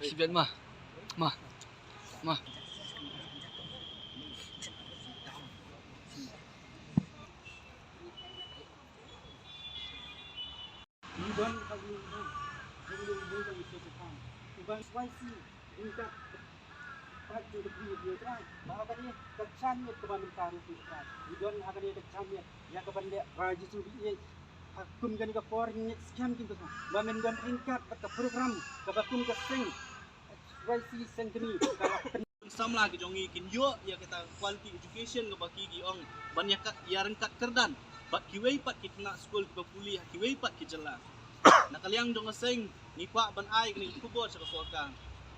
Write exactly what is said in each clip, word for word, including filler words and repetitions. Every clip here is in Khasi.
Sibet ma. Ma. Ma. Ngi don ka ngi na jong ngi ngi jong ngi sha Japan. Uban S Y C ryngkat pat jong ka phi ka Trai. Ba kane ka jingïeit kaba mynta ruh phi Trai. Ngi don ha kane ka jingïeit ïa kaban leh ba jisu bi ïeit. Ha kum kane ka por ngi skhem kin ka song ba men don ryngkat bad ka program kaba kum ka seng S Y C Centenary ka la pyn- Samla ki jong ngi kin ïoh ïa kata quality education kaba ki ki ong ban ïa ka ïa ryngkat kyrdan bad kiwei pat ki khynnah skul kiba pule ha kiwei pat ki jylla. Na ka liang jong ka seng ngi kwah ban ai kane ka khubor sha ka sorkar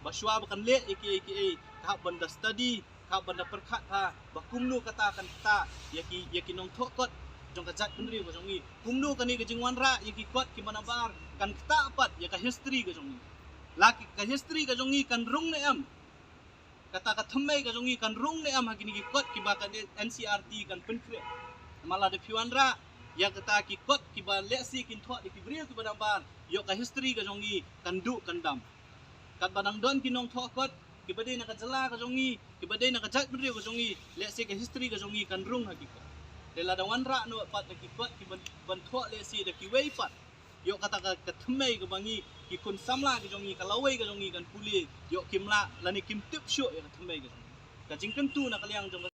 ba shuwa ba kan leh ïa kiei kiei ka hap ban da study, ka hap ban da pyrkhat bha ba kumno kata kan ktah ïa ki ïa ki nongthoh kot jong ka jaitbynriew ka jong ngi. Kumno kane ka jingwanrah ïa ki kot kiba nabar kan ktah pat ïa ka history ka jong ngi. La ki ka history ka jong ngi kan rung ne em? Kata ka thymmei ka jong ngi kan rung ne em ha kine ki kot kiba ka N C E R T kan pynkhreh? Namar lada phi wanrah ïa kata ki kot kiba lehse kin thoh da ki briew kiba nabar, ïoh ka history ka jong ngi kan duh kan dam. Katba dang don ki nongthoh kot kiba dei na ka jylla ka jong ngi, kiba dei na ka jaitbynriew ka jong ngi, lehse ka history ka jong ngi kan rung ha ki kot. Te lada wanrah noh pat da ki kot kiban ban thoh lehse da kiwei pat, ïoh kata ka, ka thymmei kaba ngi ki khun samla ki jong ngi, ka lawei ka jong ngi kan pule, ïoh kim lah lane kim tip shuh ïa ka thymmei ka jong ngi. Ka jingkyntu na ka liang jong ka